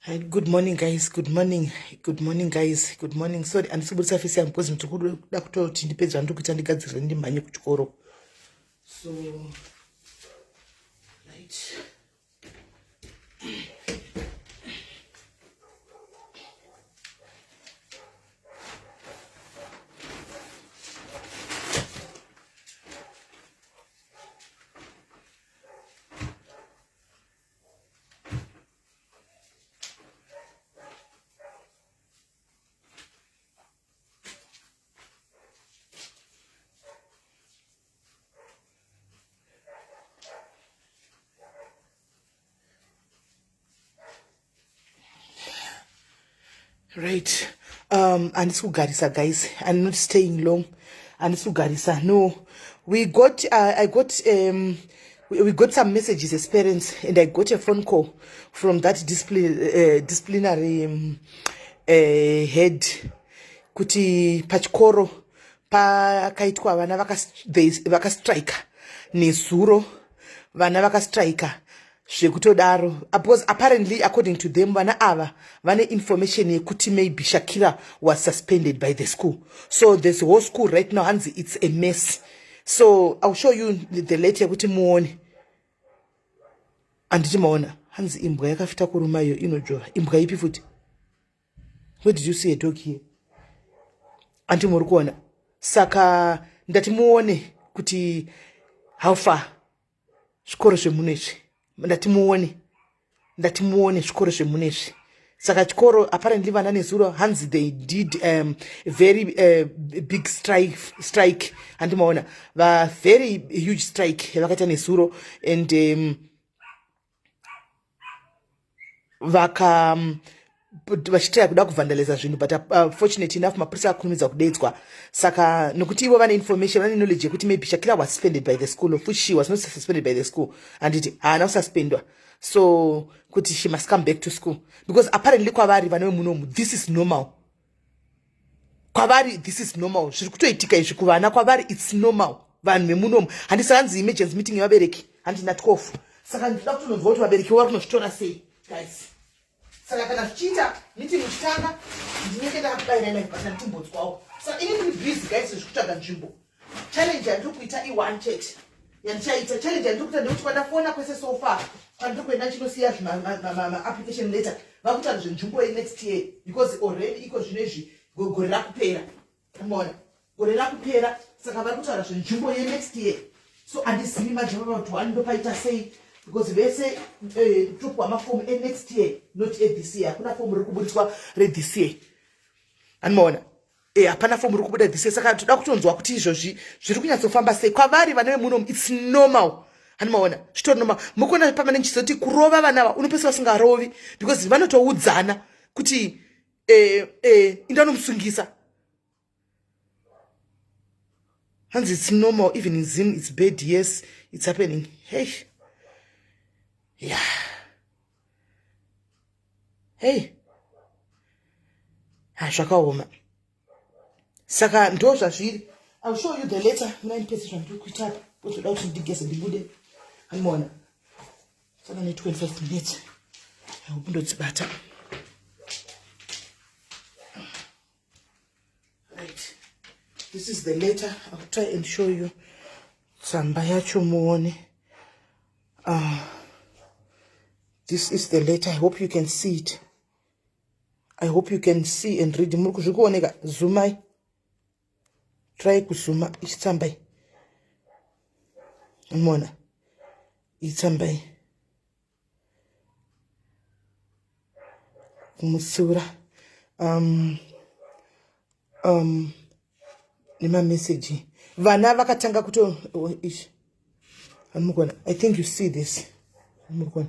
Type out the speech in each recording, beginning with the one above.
Hi, good morning guys, good morning, good morning guys, good morning. Sorry, handisi kubudisa face yangu because ndiri kuda kutoti ndipedze zvandiri kuita ndigadzirire ndimhanye kuchikoro. So right. Right, handisi kugarisa guys, I'm not staying long, handisi kugarisa. No, we got I got we got some messages as parents, and I got a phone call from that disciplinary head kuti pachikoro pakaitwa vana vakastrika nezuro, vana vakastrika zvekutodaro, because apparently, according to them, vana ava vane information yekuti maybe Shakira was suspended by the school. So this whole school right now, hanzi it's a mess. So I'll show you the letter yekuti muone. Handiti maona? Hanzi imbwa yakafita kuruma iyo inodzvova. Imbwa ipi futi? Where did you see a dog here? Anti muri kuona? Saka ndati muone kuti how far zvikoro zvemuno izvi. Ndati muone, ndati muone zvikoro zvemuno izvi. Saka chikoro apparently vana nezuro hanzi they did very big strike. Handimaona va very huge strike yavakaita nezuro, and vaka vachitraya kuda kuvhandaliza zvinhu, but fortunate enough mapurisa akurumidza kudedzwa. Saka nokuti ivo vane information, vane knowledge yekuti maybe Shakira was suspended by the school, of which she was not suspended by the school. Handiti haana kususpendwa? So kuti she must come back to school, because apparently kwavari vana vemunomu this is normal. Kwavari this is normal, zviri kutoitika izvi kuvana kwavari it's normal, vanhu vemunomu. Handisi hanzi emergency meeting yevabereki handina 12. Saka ndinoda kutononzwa kuti vabereki vari kunozvitora sei, guys. Saka kana zvichiita meeting uchitanga, ndinenge ndakakubaira live, but handimbonzwawo. Saka ini ndiri busy, guys, zvekutsvaga nzvimbo. Challenge yandiri kuita i1 chete yandichaita. Challenge yandiri kuita ndekuti kwandafona kwese so far, kwandiri kuenda ndichinosiya maapplication letter, vakutaura zvenzvimbo yenext year, because already iko zvino izvi gore rakupera. Umaona, gore rakupera, saka vari kutaura zvenzvimbo yenext year. So handizivi manje vava kuti one ndopaita sei, because vese topuwa mafomu enext year, not ethis year. Hakuna fomu riri kuburitswa rethis year, anomaona? Hapana fomu riri kubuda this year. Saka toda kutonzwa kuti izvozvi zviri kunyatsofamba sei kwavari vana vemunomu. It's normal, hanimaona? Zvitori normal. Mukuona pamane ndichizoti kurova vana ava, unopesa vasingarovi because vanotoudzana kuti indanomusungisa. Hanzi it's normal, even in Zim it's bad. Yes, it's happening. Hey, yeah, hey, ha, zvakaoma. Saka ndo zvazviri. I'll show you the letter. Munaindipese zvandiri kuita apa, ozoda kuti ndigeze ndibude. Handimaona? Saka ne25 minutes, I hope ndodzibata. Right, this is the letter. I'll try and show you tsamba yacho muone. This is the letter. I hope you can see it. I hope you can see and read. Muri kuzvikuoneka? Zoomai, try kuzuma ichitsambai. Mona itsambai kumutsiura nemameseji vana vakatanga kuto, oh, ichi hamuri, I think you see this. Muri kuona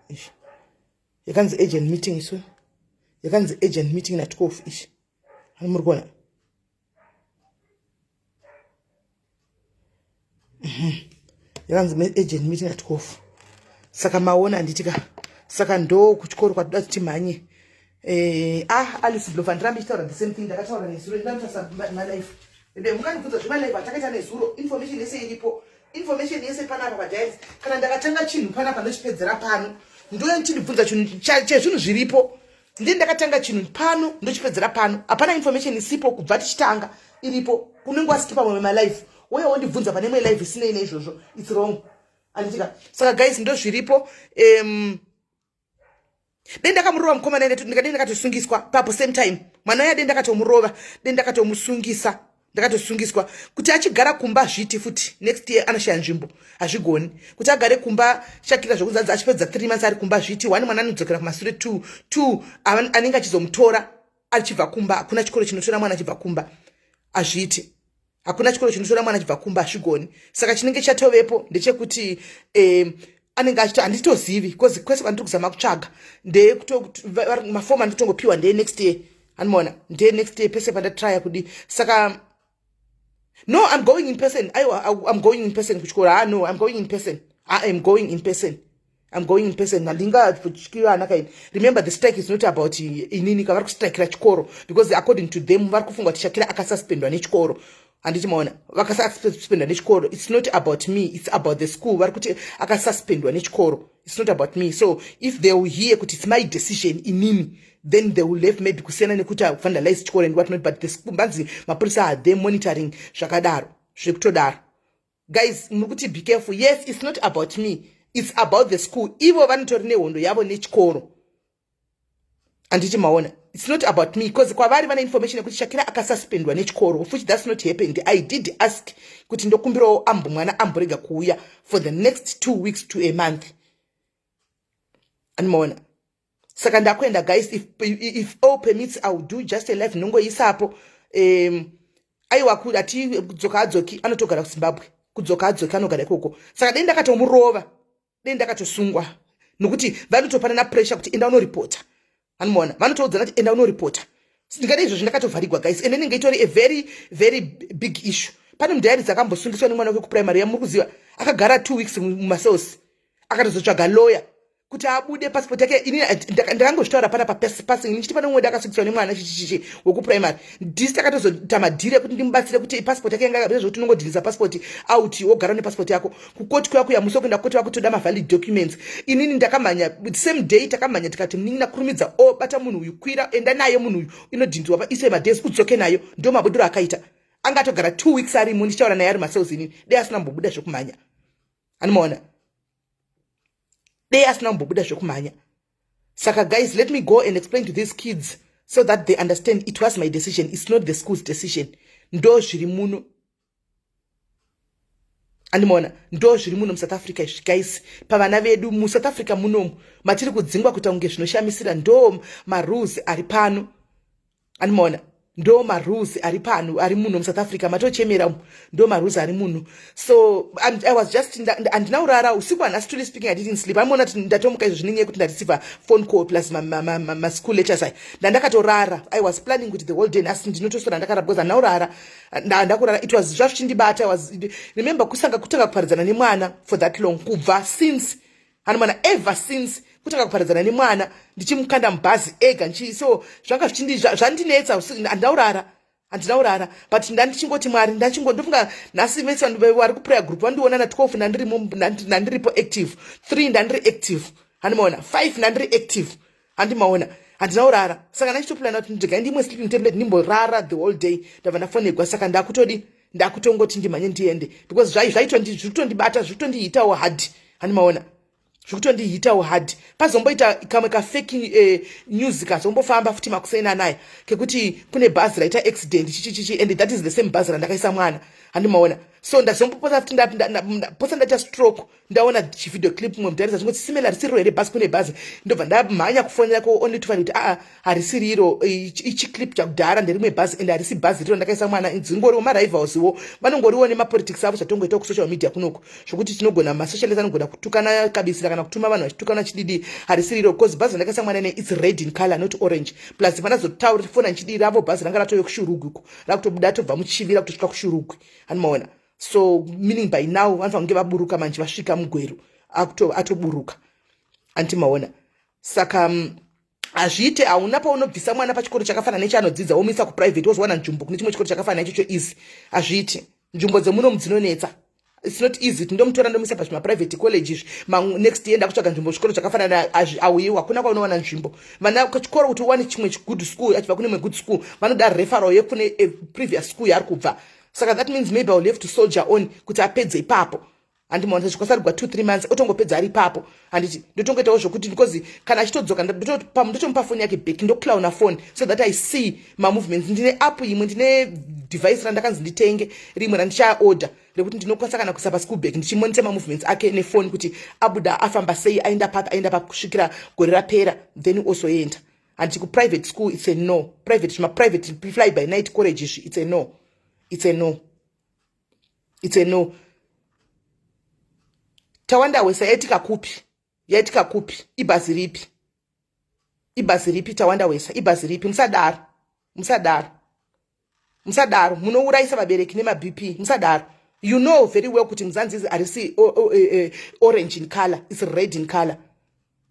ichi yakanzi urgent meeting? Isu yakanzi urgent meeting na12 ichi, muri kuona? Yakanzi urgent meeting na12. Saka maona, handiti ka? Saka ndo kuchikoro kwatoda kuti timhanye. Ah, Alice Ndlovu, handirambi ichitaura the same thing ndakataura nezuro. Ndinotarisa malive ende mukandibvunza zvemalive atakaita nezuro. Information yese iripo, information yese panapa padiaries. Kana ndakatanga chinhu panapa, ndochipedzera pano. Ndoya ndichindibvunza chinhu chezvinhu zviripo. Ndini ndakatanga chinhu pano, ndochipedzera pano. Hapana information isipo kubva tichitanga, iripo. Unenge wasikipa mamwe malive, uye wondibvunza pane imwe live isinei neizvozvo. It's wrong, anditika? Saka guys, ndo zviripo. Dei ndakamurova mukomana, ndikadei ndakatosungiswa papo same time. Mwana uya dei ndakatomurova, dei ndakatomusungisa, ndakatosungiswa kuti achigara kumba. Zviti futi next year anoshaya nzvimbo, hazvigoni kuti agare kumba Shakira zvekuzadza achipedza 3 months ari kumba. Zviti one, mwana anodzokera kumasure. Two, anenge achizomutora achibva kumba. Hakuna chikoro chinotora mwana achibva kumba, hazviiti. Hakuna chikoro chinotora mwana achibva kumba, hazvigoni. Saka chinenge chatovepo ndechekuti anenge achito, handitozivi, because kwese kwandiri kuzama kutsvaga mafomu anditotongopiwa ndeye next year. Anomaona, ndeye next year pese pandatraya kudi. Saka no, I'm going in person. Aiwa, I'm going in person kuchikoro. Ah, no, I'm going in person. I am going in person, I'm going in person. Handingatyi vana kaini. Remember, the strike is not about inini kavari kustrikira chikoro, because according to them vari kufunga kuti Shakira akasuspendwa nechikoro. Handiti maona, vakasuspendwa nechikoro. It's not about me, it's about the school. Vari kuti akasuspendwa nechikoro. It's not about me. So if they will hear kuti it's my decision inini, then they will have maybe kusiyana nekuti vandalize chikoro and what not. But the school, banzi mapurisa are there monitoring zvakadaro, zvekutodaro. Guys, muri kuti be careful. Yes, it's not about me, it's about the school. Ivo vanotori nehondo yavo nechikoro, handiti maona? It's not about me, because kwavari vane information yekuti Shakira akasuspendwa nechikoro, futi that's not happened. I did ask kuti ndokumbirawo ambo mwana amborega kuuya for the next 2 weeks to a month, andimaona? Saka ndakuenda, guys. If all permits, I will do just a live ndongoisapo. Aiwa, hati kudzoka adzoki, anotogara kuZimbabwe. Kudzoka adzoki, anogara ikoko. Saka dei ndakatomurova, dei ndakatosungwa, nokuti vanotopanana pressure kuti enda unoripota. Anomaona, vanotoudzana kuti enda unoripota. Ndingade izvozvo ndakatovharigwa, guys, and inenge itori a very very big issue. Pane mudiaries akambosungiswa nemwana wake kuprimary yamuri kuziva, akagara 2 weeks mumacells, akatozotsvaga lawyer kuti abude passport yake. Ini ndakangozvitaura pana papassing ndichiti pane mumwe akasungiswa nemwana chichichichi wekuprimary. Ndisi takatozoita madhiri ekuti ndimubatsire kuti passport yake yanga zvokuti unongodhirisa passport out, wogara nepassport yako. Kukoti kuya kuya, musi wekuenda kukoti vakutoda mavalid documents. Inini ndakamhanya same day, takamhanya tikati, "Munin'ina, kurumidza, o bata munhu uyu, kwira, enda naye munhu uyu, inodhindiwa iswe madays, udzoke nayo." Ndo mabudiro akaita. Angatogara 2 weeks arimo, ndichitaura naye ari macells. Inini dei asina kumbobuda zvekumhanya, anomaona? Dei asina kumbobuda zvekumhanya. Saka guys, let me go and explain to these kids so that they understand it was my decision, it's not the school's decision. Ndo zviri muno, andimaona? Ndo zviri muno muSouth Africa izvi, guys. Pavana vedu muSouth Africa munomu matiri kudzingwa kuita kunge zvinoshamisira, ndo marules ari pano, andimaona? Ndo marules ari pano, ari muno muSouth Africa matochemera umu, ndo marules ari muno. So I was just, handina kurara usiku hanhasi. Truly speaking, I didn't sleep. Amuona kuti ndatomuka izvo zvinenyaya yekuti ndareceiva phone call plus maschool letters aya. Ndandakatorara. I was planning kuti the whole day nhasi ndinotoswera ndakarara, because handina kurara, handakurara. It was zvazvichindibata. Was remember kusanga kutanga kuparadzana nemwana for that long, kubva since, hanomana, ever since kutanga kuparadzana nemwana, ndichimukanda mubhazi ega. So zvanga zvandinetsa. Handaurara, handina kurara, but ndandichingoti Mwari, ndofunga nhasi vese vari kuprayer group vandiona na12 ndandiripo active, 3 ndandiri active, handimaona? 5 ndandiri active, handimaona? Handina kurara. Saka ndachitoplana kuti ndigai ndimwe sleeping tablet, ndimborara the whole day. Ndabva ndafonegwa, saka ndakutodi, ndakutongoti ndimhanye ndiende, because zviri kutondibata, zviri kutondiitawo hard, handimaona? Zvekutondiitawo hard. Pazomboita kamwe kafake news kazombofamba futi makuseni anaya kekuti kune bhazi raita accident chichichichi, and that is the same bhazi randakaisa mwana, handimaona? So ndazombopota futi, posa ndaita stroke, ndaona chivideo clip, mumwe mutarisa chingoti simela risiriro here bhazi, kune bhazi. Ndobva ndamhanya kufonera ko, only to find kuti aa, harisiriro, ichiclip chakudhara, nderimwe bhazi, and harisi bhazi riro ndakaisa mwana. Dzingoriwo marivalswo, vanongoriwo nemapolitics avo, zvatongoita kusocial media kunoku, zvokuti tinogona masocialist anogona kutukana kabisira kana kutuma vanhu vachitukana chididi. Harisiriro, because bhazi randakaisa mwana ne it's red in color, not orange. Plus pandazotaura fona nchidii ravo, bhazi ranga ratove kuShurugwi uko, rakutobuda tobva muChivira kutosvika kuShurugwi, handimaona? So meaning by now vanofanira kunge vaburuka manje, vasvika muGweru, atoburuka, andimaona? Saka hazviite. Hauna paunobvisa mwana pachikoro chakafanana nechaanodzidza, womuisa kuprivate, wozowana nzvimbo kune chimwe chikoro chakafanana ichocho. Easy, hazviiti. Nzvimbo dzemunomu dzinonetsa. It's not easy kuti ndomutora ndomuisa pazvimaprivate college izvi. Next year ndakutsvaga nzvimbo, zvikoro zvakafanana auyiwa, hakuna kwaunowana nzvimbo. Vana kuchikoro kuti uwane chimwe good school achibva kune imwe good school, vanoda referral yekune previous school yaari kubva. Saka that means maybe I will have to soldier on kuti apedze ipapo. Handimaona zvikwasarigwa 2 3 months otongopedza ari ipapo. Handiti ndotongoitawo zvokuti because kana achitodzoka ndotomupa foni yake back, ndoclowna phone so that I see mamovements. Ndine app imwe, ndine device randakanzi nditenge rimwe randichaorder rekuti ndinokwanisa kana kuisa paschool bag ndichimonita mamovements ake nefoni kuti abuda afamba sei, aenda papi, aenda papi, kusvikira gore rapera, then osoenda. Handiti kuprivate school it's a no. Private, zvimaprivate fly by night college izvi, it's a no, it's a no, it's a no. Tawanda Wesa yaitika kupi? Yaitika kupi? Ibhazi ripi? Ibhazi ripi? Tawanda Wesa, ibhazi ripi? Musadaro, musadaro, musadaro. Munourayisa vabereki nemaBP, musadaro. You know very well kuti Mzanzi harisi orange in color, it's red in color.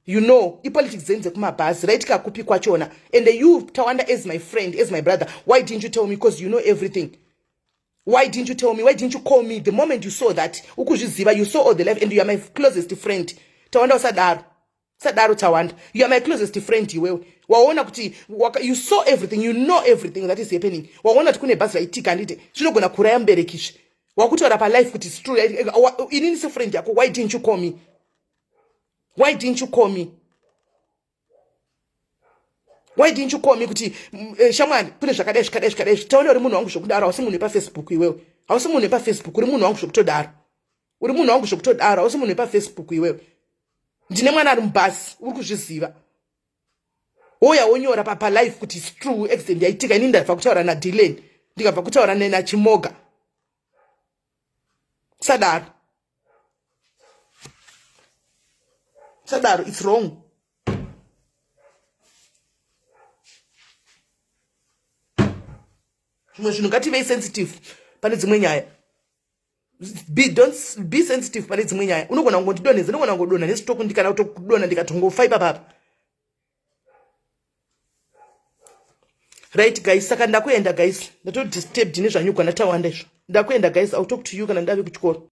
You know ipolitics dzenyu dzekumabhazi. Raitika kupi kwachona? And you, Tawanda, as my friend, as my brother, why didn't you tell me? Because you know everything. Why didn't you tell me? Why didn't you call me the moment you saw that? Ukuzviziva, you saw all the life and you are my closest friend. Tawanda, usadaro, usadaro. Tawanda, you are my closest friend. Iwewe waona kuti you saw everything, you know everything that is happening. Waona kuti kune bhazi raitika, handiti? Zvinogona kuraya mubereki izvi. Wakutaura palife kuti it's true. Inini sefriend yako, why didn't you call me? Why didn't you call me? Why didn't you call me kuti shamwari, kune zvakadai, zvikadai, zvikadai? Taona, uri munhu wangu zvokudaro. Hausi munhu wepaFacebook iwewe, hausi munhu wepaFacebook. Uri munhu wangu zvokutodaro, uri munhu wangu zvokutodaro. Hausi munhu wepaFacebook iwewe. Ndine mwana ari mubhasi, uri kuzviziva. Wouya wonyora palife kuti it's true, accident yaitika. Inini ndabva kutaura naDylan, ndikabva kutaura naChimoga. Sadaro, sadaro, it's wrong. Zvimwe zvinhu ngativei sensitive pane dzimwe nyaya. Don't be sensitive pane dzimwe nyaya. Unogona kungondidonhedza, unogona kungodonha nestroke, ndikana kutodonha ndikatongofa ipapapa. Right guys, saka ndakuenda guys, ndatodisturbed nezvanyugwa natawanda izvo. Ndakuenda guys, I'll talk to you kana ndave kuchikoro.